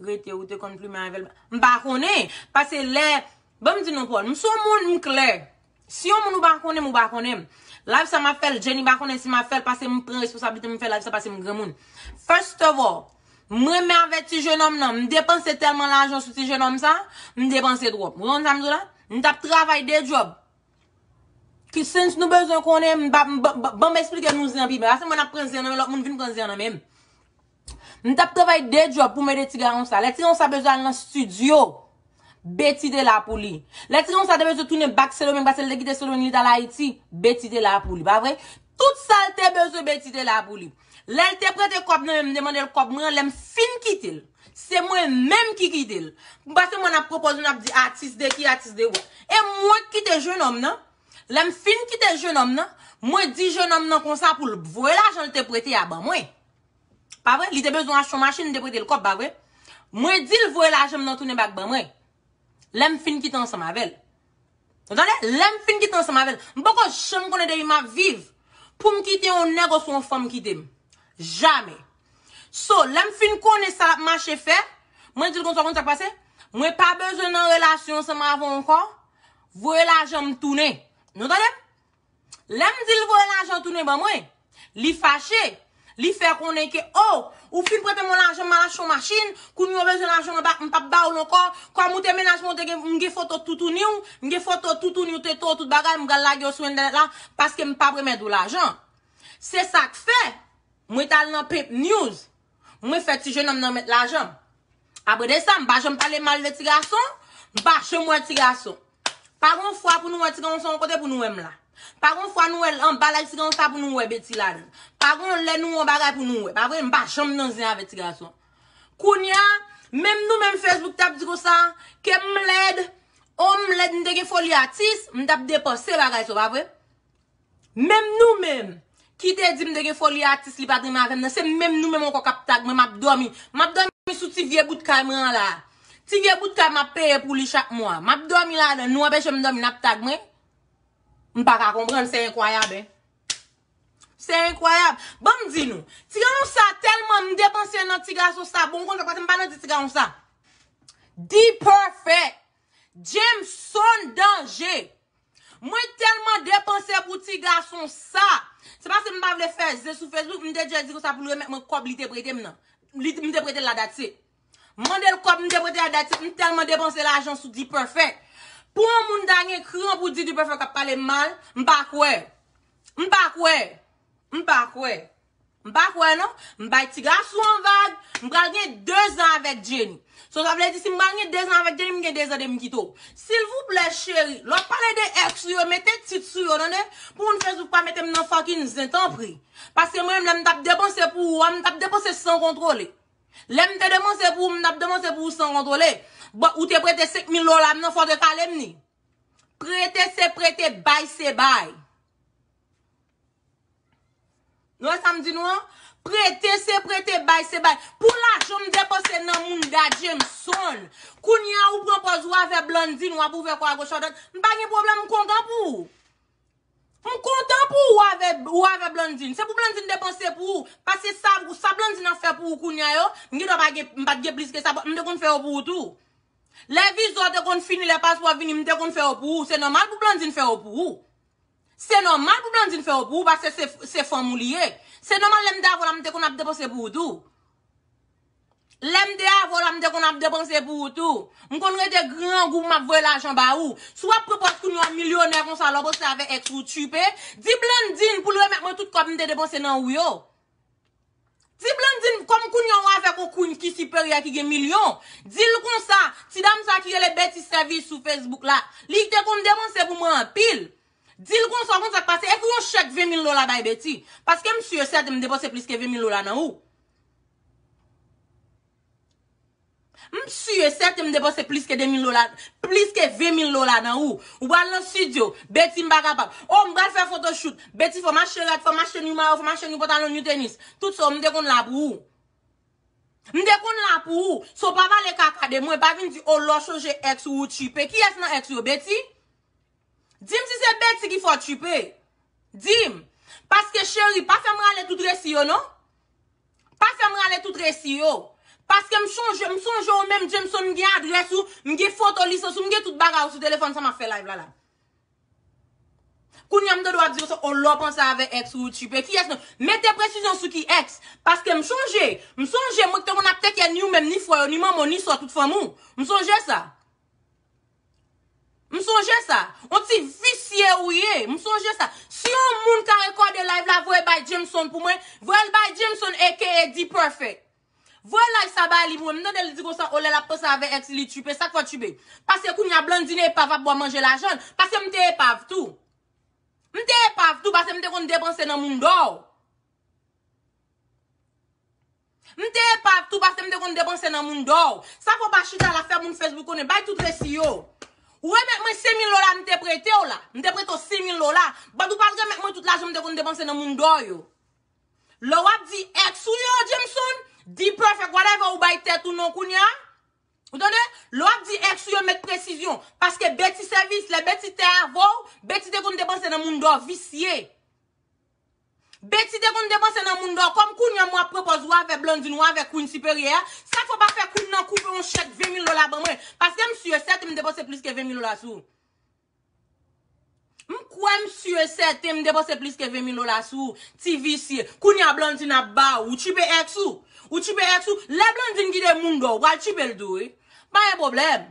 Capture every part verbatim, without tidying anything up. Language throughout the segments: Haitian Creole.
rete, ou te konn plimen avè l. M pa konnen. Paske lè, ban m di nou, Paul, m se yon moun, m klè. Si yon moun ou pa konnen m, ou pa konnen m. Live sa m ap fè l, Jenny pa konnen si m ap fè l, paske m pran responsablite m fè live sa, paske m granmoun. First of all, m renmen avèk ti jenòm nan, m depanse tèlman lajan sou ti jenòm sa, m depanse twòp. Ou konn sa m di w la? M t ap travay de djòb. Ki sens nou bezwen konnen, m pa, m, ban, ban, ban m eksplike nou zen an pi byen. Paske mwen ap pran zen nan men lòt moun vin pran zen nan men m. M t ap travay de djòb pou m ede ti gason sa. Lè ti gason sa bezwen al nan estidyo, Betty te la pou li. Lè ti gason sa te bezwen tounen back Sendomeng, paske l te kite Sendomeng, li t al Ayiti, Betty te la pou li, pa vre? Tout sa l te bezwen, Betty te la pou li. Lè l te prete kòb nan men m, m te mande l kòb mwen an, lè m fin kite l, se mwen menm ki kite l. Paske mwen ap pwopoze, n ap di atis de ki, atis de wè. E mwen k kite jenòm nan. Lè m fin kite jenòm nan, mwen di jenòm nan konsa pou l voye lajan l te prete a ban mwen. Pa vre? Li te bezwen achte yon machin, m te prete l kòb, pa vre? Mwen di l voye lajan m nan tounen back ban mwen. Lè m fin kite ansanm avè l. Ou tande? Lè m fin kite ansanm avè l. M poko janm konnen depi m ap viv pou m kite yon nèg oswa yon fanm kite m. Jamè. So, lè m fin konnen sa l ap mache fè, mwen di l konsa, konn sa k pase? Mwen pa bezwen nan relasyon ansanm avè w ankò. Voye lajan m tounen. Nou tande m? Lè m di l voye lajan tounen ban mwen, li fache. Li fè konnen ke, o, ou fin prete m yon lajan, m al achte yon machin, kounye a w bezwen lajan nan bak, m p ap ba w l ankò. Kòm ou te mennaj mwen, ou te gen, m gen foto toutouni w, m gen foto toutouni w te to, tout bagay, m pral lage yo sou entènèt la, paske m p ap remèt ou lajan. Se sa k fè, mwen t al nan Pimp News, mwen fè ti jenòm nan met lajan m. Apre de sa, m pa janm pale mal de ti gason, m pa janm wè ti gason. Pa gon fwa pou nou wè ti gason yon kote pou nou wè m la. Pa gon fwa nou wè l anba live ti gason sa pou nou wè Betty ladan. Pa gon lè nou wè yon bagay pou nou wè. Pa vre, m pa janm nan zen avèk ti gason. Kounye a, menm nou menm Facebook t ap di konsa, ke m lèd, o m lèd, m te gen foli atis, m t ap depanse bagay sa, pa vre? Menm nou menm, ki te di m te gen foli atis, li pa t renmen avè m nan, se menm nou menm ankò k ap tag mwen, m ap dòmi. M ap dòmi sou ti vye bout kay mwen an la. Ti vye bout kay m ap peye pou li chak mwa. M ap dòmi ladan, nou anpeche m dòmi, n ap tag mwen. M pa ka konprann, se enkwayab, en. Se enkwayab. Ban m di nou, ti gason sa tèlman m depanse nan ti gason sa, bon, konn paske m pa nan ti gason sa. D-Perfect, Jameson Danger. Mwen tèlman depanse pou ti gason sa. Se paske m pa vle fè zen sou Facebook, m te djè di konsa pou l remèt mwen kòb li te prete m nan. Li, m te prete l la, that's it. M mande l kòb m te prete a, that's it. M tèlman depanse lajan sou D-Perfect. Pou yon moun ta gen kran pou di D-Perfect ap pale m mal, m pa kwè. M pa kwè. M pa kwè. M pa kwè non. M bay ti gason an vag. M pral gen de zan avèk Jenny. So, sa vle di, si m pral gen de zan avèk Jenny, m gen de zan de m kite w. Silvouplè, cheri, lè w ap pale de ex ou yo, mete tit sou yo, tande? Pou moun Facebook pa mete m nan fucking zen, tanpri. Paske mwen menm, lè m t ap depanse pou ou a, m t ap depanse san kontwole. Lè m te depanse pou ou, m t ap depanse pou ou san kontwole. Bon, ou te prete senk mil dola m nan, fò w te kale m ni. Prete se prete, bay se bay. Nou wè sa m di nou an? Prete se prete, bay se bay. Pou lajan m depanse nan moun da Jameson. Kounye a ou pran pòz ou avè Blandine, w ap ouvè kò a goch a dwat. M pa gen pwoblèm, m kontan pou ou. M kontan pou ou avè, ou avè Blandine. Se pou Blandine depanse pou ou. Paske sa, sa Blandine ap fè pou ou kounye a yo, m gen dwa pa gen, m pa t gen plis ke sa, m te konn fè yo pou ou tou. Lè viza w te konn fini, lè paspò vini, m te konn fè yo pou ou. Se nòmal pou Blandine fè yo pou ou. Se nòmal pou Blandine fè yo pou ou, paske se, se fanm ou li ye. Se nòmal lè m te avè w la, m te konn ap depanse pou ou tou. Lè m te avè w la, m te konn ap depanse pou ou tou. M konn rete grangou, m ap voye lajan ba ou. Si w ap pran pòz kounye a w milyonè konsa, lè w panse avè ex ou tchipe, di Blandine pou l remèt mwen tout kòb m te depanse nan ou yo. Di Blandine, kòm kounye a w avèk yon queen ki siperyè, ki gen milyon, di l konsa, ti dam sa ki rele Betty Service sou Facebook la, li te konn depanse pou mwen anpil. Di l konsa, konn sa k pase, ekri yon chèk ven mil dola bay Betty. Paske m si e sèten m depanse plis ke ven mil dola nan ou. M si e sèten m depanse plis ke de mil dola, plis ke ven mil dola nan ou. Ou pral nan estidyo, Betty m pa kapab. O, m pral fè photoshoot, Betty fò m achte rad, fò m achte new mayo, fò m achte new pantalon, new tenis. Tout sa, m te konn la pou ou. M te konn la pou ou. So, pa pale kaka de mwen, pa vin di, o, lè w chonje ex ou, ou tchipe. Kiyès nan ex yo, Betty? Di m si se Betty ki fè w tchipe. Di m. Paske cheri, pa fè m rale tout resi yo non. Pa fè m rale tout resi yo. Paske m chonje, m sonje w menm, Jameson, m gen adrès ou, m gen foto lisans ou, m gen tout bagay ou sou telefòn sa m ap fè live la la. Kounye a m tande w ap di konsa, o lè w panse avè ex ou, ou tchipe. Kiyès non? Mete presizyon sou ki ex. Paske m chonje, m sonje mwen ki te konn ap teke ni ou menm, ni frè yo, ni manman w, ni sè w, tout fanmi w. M sonje sa. M sonje sa. On ti visye ou ye. M sonje sa. Si yon moun ka rekòde live la, voye bay Jameson pou mwen. Voye l bay Jameson, A K A D Perfect. Voye live sa ba li pou mwen. M tande l di konsa, o lè l ap panse avè ex li tchipe. Sa k fè w tchipe? Paske kounye a Blandine epav ap ba w manje lajan l. Paske m te epav tou. M te epav tou, paske m te konn depanse nan moun dò w. M te epav tou, paske m te konn depanse nan moun dò w. Sa fè w pa chita la fè moun Facebook konnen, bay tout resi yo. Ou remèt mwen senk mil dola m te prete w la. M te prete w senk mil dola. But ou pa t remèt mwen tout lajan m te konn depanse nan moun dò w yo. Lè w ap di ex ou yo, Jameson, di perfect whatever ou bay tèt ou non kounye a. Ou tande? Lè w ap di ex ou yo, met presizyon. Paske Betty sèvis, lè Betty te avè w, Betty te konn depanse nan moun dò w, visye. Betty te konn depanse nan moun dò w. Kòm kounye a m w ap pran pòz ou avè Blandine, ou avè Queen Siperyè a, sa fè w pa fè Queen nan koupe yon chèk ven mil dola ban mwen. Paske m si e sèten m depanse plis ke ven mil dola sou ou. M kwè m si e sèten m depanse plis ke ven mil dola sou ou, ti visye. Kounye a Blandine ap ba ou. Ou tchipe ex ou. Ou tchipe ex ou. Lè Blandine kite moun dò w, ou pral tchipe l tou, wi. Pa gen pwoblèm.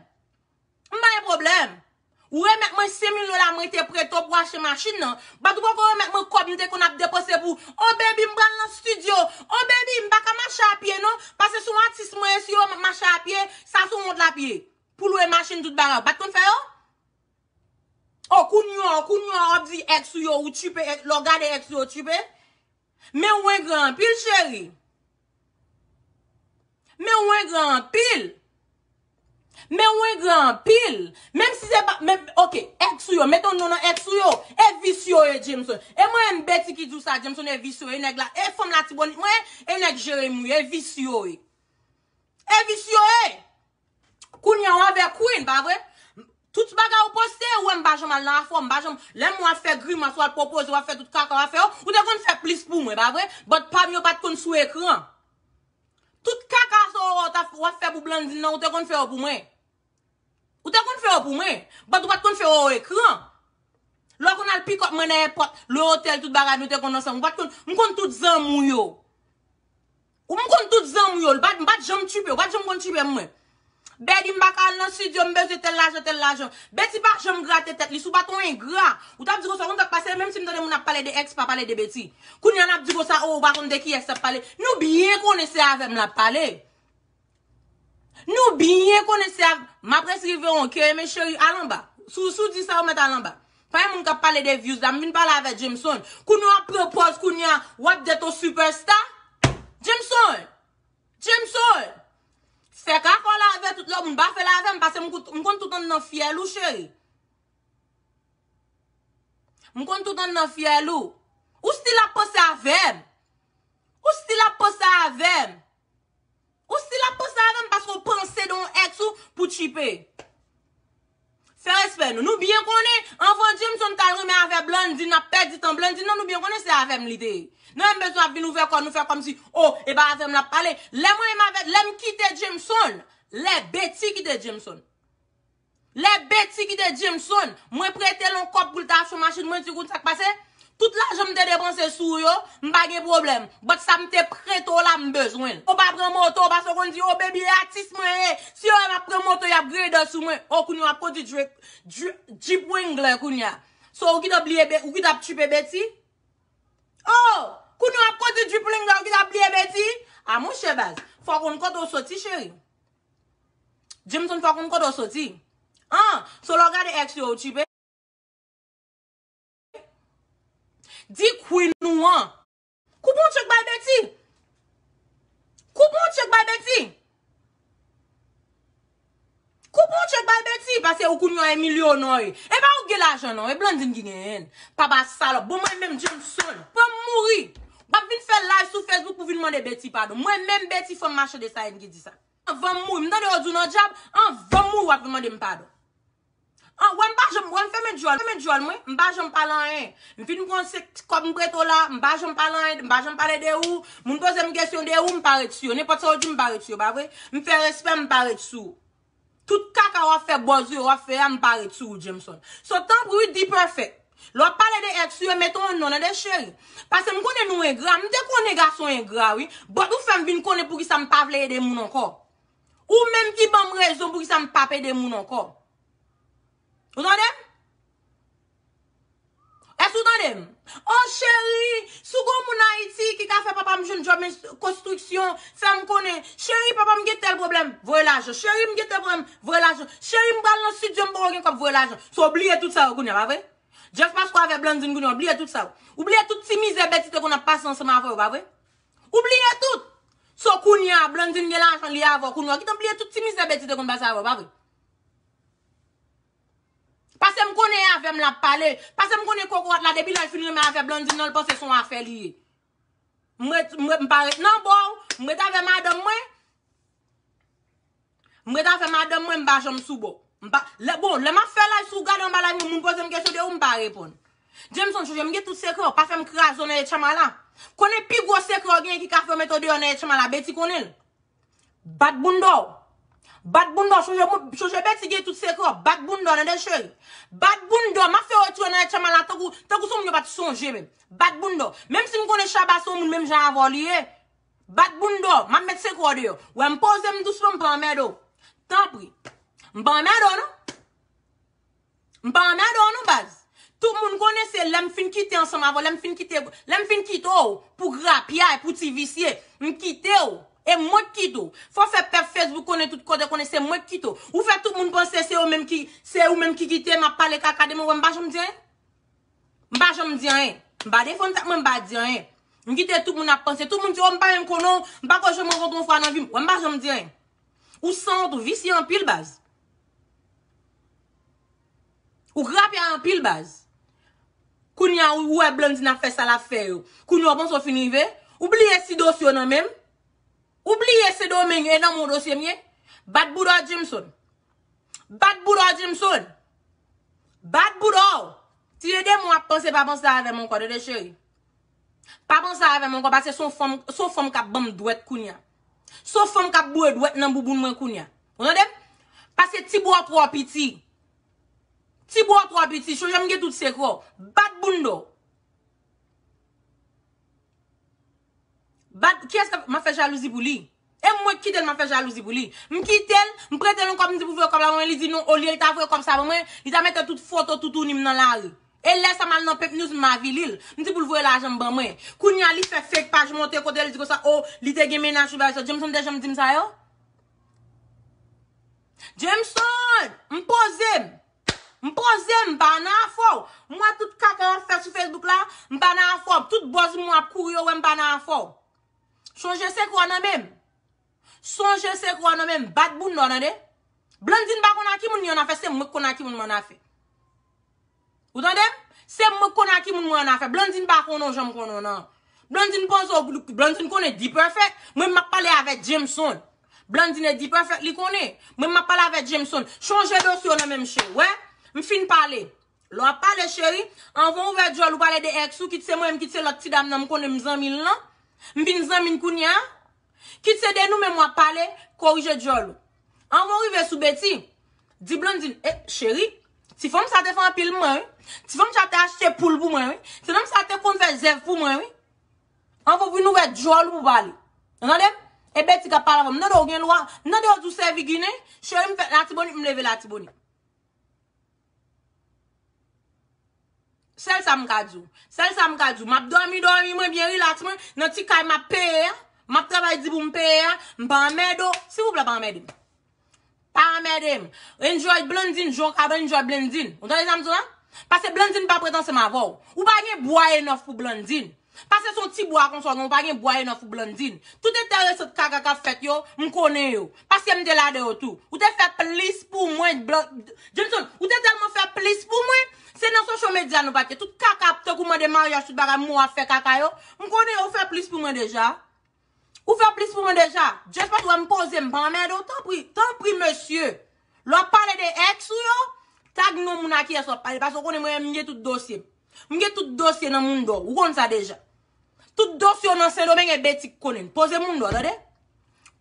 M pa gen pwoblèm. Ou remèt mwen senk mil dola mwen te prete w pou achte machin nan. But ou poko remèt mwen kòb m te konn ap depanse pou, o baby, m pral nan studio. O baby, m pa ka mache a pye non. Paske se yon atis mwen ye, si yo m ap mache a pye, sa se yon wont l ap ye. Pou lwe machin, tout bagay. Ou pa t konn fè yo? O kounye a, o kounye a, w ap di ex ou yo, ou tchipe, ex, lè w gade ex ou yo, ou tchipe. Men ou engra anpil, cheri. Men ou engra anpil. Men ou engra anpil. Menm si se pa, men, ok, ex ou yo, mete yon non nan ex ou yo. E vis yo ye, Jameson. E mwen menm Betty ki di w sa, Jameson, e vis yo ye, nèg la. E fanm Latibonit mwen, e nèg Jeremi, e vis yo ye. E vis yo ye. Kounye a w avè Queen, pa vre? Tout bagay ou poste, ou wè m pa janm al nan afè w, m pa janm, lè m w ap fè grimas, w al pwopoze, w ap fè tout kaka w ap fè yo, ou te konn fè plis pou mwen, pa vre? But pa m yo pa t konn sou ekran. Tout kaka sa w ap, w ap fè pou Blandine nan, ou te konn fè yo pou mwen. Ou te konn fè yo pou mwen, but ou pa t konn fè yo ekran. Lè w konn al pick up mwen nan èpòt, le otèl, tout bagay, nou te konn ansanm. Ou pa t konn, m konn tout zanmi w yo. Ou m konn tout zanmi w yo, m pa t, m pa t janm tchipe, ou pa t janm konn tchipe mwen. Betty, m pa ka al nan studio, m bezwen tèl lajan, tèl lajan. Betty pa janm grate tèt li, si w pa t yon engra. Ou t ap di konsa, ou konn sa k pase, menm si m tande moun ap pale de ex, pa pale de Betty. Kounye a n ap di konsa, o, ou pa konn de kiyès l ap pale. Nou byen konnen se avè m l ap pale. Nou byen konnen se avè m ap resi rive yon kè, men cheri, al anba. Si w, si w di sa, ou mèt al anba. Pa gen moun k ap pale de views la, m vin pale avè Jameson. Kounye a w ap pran pòz, kounye a, w ap dèt yon superstar. Jameson! Jameson! Fè kaka w la avè tout lòt moun, pa fè l avè m, paske m kout-, m konn tout anndan fyèl ou, cheri. M konn tout anndan fyèl ou. Ou still ap panse avè m. Ou still ap panse avè m. Ou still ap panse avè m paske w panse de yon ex ou pou tchipe. Fè respè nou. Nou byen konnen, anvan Jameson t al renmen avè Blandine, n ap pèdi tan Blandine nan, nou byen konnen se avè m li te ye. Nou menm bezwen ap vin ouvè kò nou, fè kòmsi, o, e pa avè m l ap pale. Lè mwen menm avè, lè m kite Jameson, lè Betty kite Jameson. Lè Betty kite Jameson, mwen prete l yon kòb pou l ta achte yon machin, mwen di, kout sa k pase? Tout lajan m te depanse sou ou yo, m pa gen pwoblèm. But sa m te prete w la, m bezwen l. Ou pa pran moto, paske w konn di, o, baby, e atis mwen ye. Si yo wè m ap pran moto, y ap grade sou mwen. O, kounye a w ap kondui Jeep, Jeep, Jeep Wrangler kounye a. So, ou kite bliye Be-, ou kite ap tchipe Betty? O, kounye a w ap kondui Jeep Wrangler, ou kite ap bliye Betty? A, monchè baz, fò w konn kote w soti, cheri. Jameson fò konn kote w soti. An, so lè w gade ex yo, ou tchipe. Di Queen ou an. Koupe yon tchèk bay Betty. Koupe yon tchèk bay Betty. Koupe yon tchèk bay Betty, paske ou kounye a e milyonè. E pa ou gen lajan non, e Blandine ki genyen l. Papa salòp. Bon, mwen menm Jameson, pran m mouri. W ap vin fè live sou Facebook pou vin mande Betty padon. Mwen menm Betty fanm machann de sayen ki di sa. Anvan m mouri, m tande yo di w nan djab, anvan m mouri w ap vin mande m padon. An, wè, m pa janm, wè, m fèmen djòl, fèmen djòl mwen, m pa janm pale anyen. M fin pran se kòb m prete w la, m pa janm pale anyen, m pa janm pale de ou. Moun poze m kesyon de ou, m pa ret sou yo. Nenpòt sa yo di, m pa ret sou yo, pa vre? M fè respè, m pa ret sou ou. Tout kaka w ap fè, bòz ou yo w ap fè a, m pa ret sou ou, Jameson. So, tanpri, wi, D-Perfect. Lè w ap pale de ex ou yo, mete yon non nan de cheri. Paske m konnen nou engra, m te konnen gason engra, wi. But ou fè m vin konnen poukisa m pa vle ede moun ankò. Ou menm ki ban m rezon poukisa m p ap ede moun ankò. Ou tande m? Èske ou tande m? Oh, cheri, si w gon moun Ayiti ki ka fè papa m jwenn djòb konstriksyon, fè m konnen. Cheri, papa m gen tèl pwoblèm, voye lajan. Cheri, m gen tèl pwoblèm, voye lajan. Cheri, m pral nan estidyo, m poko gen kòb, voye lajan. So, w bliye tout sa yo kounye a, pa vre? Just paske w avè Blandine kounye a, w bliye tout sa yo. Ou bliye tout ti mizè Betty te konn ap pase ansanm avè w, pa vre? Ou bliye tout. So, kounye a, Blandine gen lajan, li avè w kounye a. Ou gentan bliye tout ti mizè Betty te konn pase avè w, pa vre? Paske m konnen e avè m l ap pale. Paske m konnen kokorat la, depi lè l fin renmen avè Blandine nan, l panse se yon afè li ye. M ret, m ret, m pa ret nan bò w, m ret avè madanm mwen. M ret avè madanm mwen, m pa janm sou bò. M pa, lè, bon, lè m ap fè live, si w gade anba live mwen, moun poze m kesyon de ou, m pa reponn. Jameson, chonje m gen tout sekrè w, pa fè m kraze w nan etchanm la. Konnen pi gwo sekrè w genyen ki ka fè yo mete w deyò nan etchanm la, Betty konnen l. Bat bounda w. Bat bounda w. Chonje, chonje Betty gen tout sekrè w. Bat bounda w, tande cheri. Bat bounda w. M ap fè w retire nan etchanm la tankou, tankou se yon moun yo pa t sonje menm. Bat bounda w. Menm si m konnen Shabba se yon moun menm jan avè w li ye. Bat bounda w. M ap met sekrè w deyò. Wè, m poze m dousman, m pa anmède w. Tanpri. M pa anmède w, non. M pa anmède w non, baz. Tout moun konnen se lè m fin kite ansanm avè w, lè m fin kite, lè m fin kite w pou grapyay, pou ti visye, m kite w. E mwen k kite w. Fò fè pèp Facebook konnen tout kote, konnen se mwen k kite w. Ou fè tout moun panse se yo menm ki, se ou menm ki kite m ap pale kaka de mwen, wè m pa janm di anyen. M pa janm di anyen. M pa defann tèt mwen, m pa di anyen. M kite tout moun ap panse. Tout moun di, oh, m pa menm konnen w, m pa ko janm rankontre w yon fwa nan vi m. Wè, m pa janm di anyen. Ou sanwont, ou visye anpil, baz. Ou grapyay anpil, baz. Kounye a, ou wè Blandine ap fè sa l ap fè yo. Kounye a, ou panse w fin rive? Ou bliye si dosye w nan men m? Ou bliye Sendomeng e nan men w dosye m ye? Bat bouda w, Jameson. Bat bouda w, Jameson. Bat bouda w. Ti de de mwa ap panse, pa panse avè m ankò, tande cheri. Pa panse avè m ankò, paske se yon fanm, se yon fanm k ap ban m dwèt kounye a. Se yon fanm k ap boure dwèt nan bouboun mwen kounye a. Ou tande m? Paske ti bra w twò piti. Ti bra w twò piti, chonje m gen tout sekrè w. Bat bounda w. Bat, kiyès k ap, m ap fè jalouzi pou li? E mwen k kite l, m ap fè jalouzi pou li. M kite l, m prete l yon kòb, m di pou voye kòb la ban mwen, li di non, olye l ta voye kòb sa ban mwen, li ta mete tout foto toutouni m nan lari. E lè sa m al nan Pep News, m avili l. M di pou l voye lajan m ban mwen. Kounye a, li fè fake paj monte kote l di konsa, oh, li te gen mennaj sou bagay sa. Jameson te janm di m sa yo? Jameson, m poze m. M poze m, m pa nan afè w. M wè tout kaka w ap fè sou Facebook la, m pa nan afè w. Tout bòz mwen ap kouri yo wè m pa nan afè w. Chonje sekrè w nan men m. Chonje sekrè w nan men m. Bat bounda w, tande? Blandine pa konn a ki moun li annafè, se mwen k konn a ki moun mwen annafè. Ou tande m? Se mwen k konn a ki moun mwen annafè. Blandine pa konnen w jan m konnen w nan. Blandine panse w, Blandine konnen D-Perfect. Mwen m ap pale avèk Jameson. Blandine e D-Perfect li konnen. Mwen m ap pale avèk Jameson. Chonje dosye w nan men m, cheri. Wè, m fin pale. Lè w ap pale, cheri, anvan w ouvè djòl ou pale de ex ou, kit se mwen menm, kit se lòt ti dam nan m konnen m zanmi l lan. M vin zanmi l kounye a. Kit se de nou menm w ap pale, korije djòl ou. Anvan w rive sou Betty, di Blandine, eh, cheri, ti fanm sa te fè anpil mwen, wi. Ti fanm sa te achte poul pou mwen, wi. Ti fanm sa te konn fè zèv pou mwen, wi. Anvan w vin ouvè djòl ou pou pale. Ou tande m? E Betty k ap pale avè w. M tande w gen lwa. M tande w di w sèvi ginen. Cheri, m fèt Latibonit, m leve Latibonit. Sèl sa m ka di w. Sèl sa m ka di w. M ap dòmi, dòmi mwen byen relax mwen. Nan ti kay m ap peye a. M ap travay di pou m peye a. M pa anmède w. Silvouplè, pa anmède m. Pa anmède m. Enjoy Blandine, jan w ka enjoy Blandine. Ou tande sa m di w la? Paske Blandine pa prèt ansanm avè w. Ou pa gen bwa enòf pou Blandine. Paske se yon ti bwa konsa w gen, ou pa gen bwa enòf pou Blandine. Tout entèresan kaka k ap fèt yo, m konnen yo. Paske m te la de yo tou. Ou te fè plis pou mwen, Blan-, Jameson, ou te tèlman fè plis pou mwen. Se nan social media nou pa t ye. Tout kaka ap tankou mande maryaj, tout bagay, mwen w ap fè kaka yo. M konnen yo, ou fè plis pou mwen deja. Ou fè plis pou mwen deja. Just paske w wè m poze, m pa anmède w, tanpri, tanpri, mesye. Lè w ap pale de ex ou yo, Tag non moun a kiyès w ap pale, paske w konnen mwen menm m gen tout dosye. M gen tout dosye nan Mundo, ou konn sa deja. Tout dosye w nan Sendomeng e Betty k konnen. Poze Mundo, tande?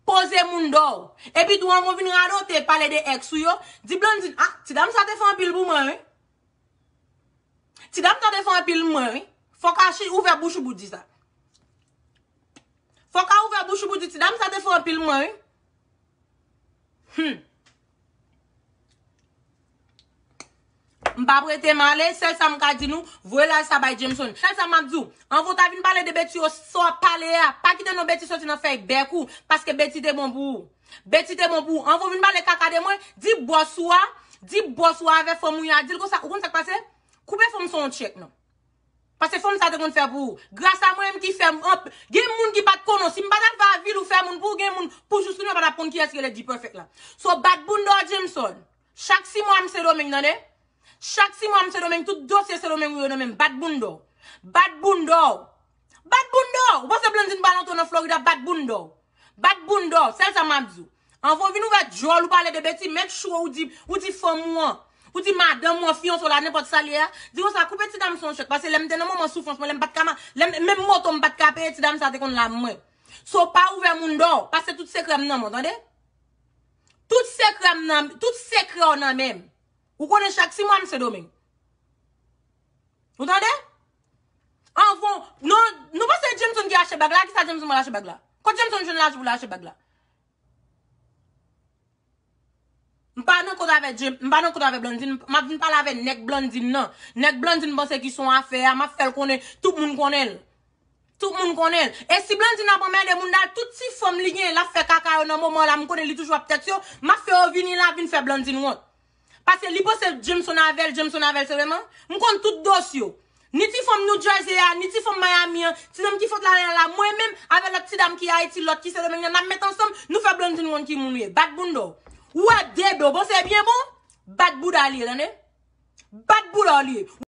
Poze Mundo. Epi tou, anvan w vin radote, pale de ex ou yo, di Blondine, ah, ti dam sa te fè anpil pou mwen, wi. Ti dam sa te fè anpil mwen, wi. Fòk a chi ouvè bouch ou pou di sa. Fòk a ouvè bouch ou pou di ti dam sa te fè anpil mwen, wi. Hmm. M p ap rete m ale, sèl sa m ka di nou, voye live sa bay Jameson. Sèl sa m ap di w, anvan w ta vin pale de Betty yo, sa w ap pale a, pa kite non Betty soti nan fèy bèk ou, paske Betty te bon pou ou. Betty te bon pou ou. Anvan w vin pale kaka de mwen, di bòs ou a, di bòs ou a avè fanm ou yo a, di l konsa, ou konn sa k pase? Koupe fanm sa yon tchèk non. Paske fanm sa te konn fè pou ou. Gras a mwen menm ki fè m, gen moun ki pa t konnen w. Si m pa t al fè avil ou fè moun pou ou, gen moun pou jis kounye a pa t ap konn kiyès ki rele D-Perfect la. So, bat bounda w Jameson. Chak sis mwa m Sendomeng, tande? Chak sis mwa m Sendomeng, tout dosye Sendomeng ou yo nan men m. Bat bounda w. Bat bounda w. Bat bounda w. Ou panse Blondine pral antre nan Florida, bat bounda w. Bat bounda w. Sèl sa m ap di w. Anvan w vin ouvè djòl ou pale de Betty, make sure ou di, ou di fanm ou an, ou di madanm ou an, fiyanse w la, nenpòt sa l ye a, di konsa, koupe ti dam sa yon tchèk, paske lè m te nan moman soufrans mwen, lè m pa t ka ma-, lè m, menm moto m pa t ka peye, ti dam sa te konn la mwen. So, pa ouvè bounda w, pase tout sekrè m nan men w, tande? Tout sekrè m nan, tout sekrè w nan men m. Ou konnen chak sis mwa m Sendomeng. Ou tande? Anvan, nou, nou panse Jameson ki achte bag la? Kisa Jameson pral achte bag la? Kot Jameson jwenn lajan pou l achte bag la? M pa nan kont avè James, m pa nan kont avè Blondine, m ap vin pale avè nèg Blondine nan. Nèg Blondine panse ki son afè a, m ap fè l konnen, tout moun konnen l. Tout moun konnen l. E si Blondine ap anmède moun dal, tout ti fanm li gen, l ap fè kaka yo nan moman la, m konnen li toujou ap tèks yo, m ap fè yo vini la, vin fè Blondine wont. Paske li panse Jameson avè l, Jameson avè l, se vrèman? M konn tout dosye yo. Ni ti fanm New Jersey a, ni ti fanm Miami an, ti nonm ki fòt la la, mwen menm, avè lòt ti dam ki Ayiti, lòt ki Sendomeng nan, n ap met ansanm, nou fè Blondine wont ki moun li ye. Bat bounda w. Ou wè de do, bon, se byen bon? Bat bouda li ye, tande? Bat bouda w li ye.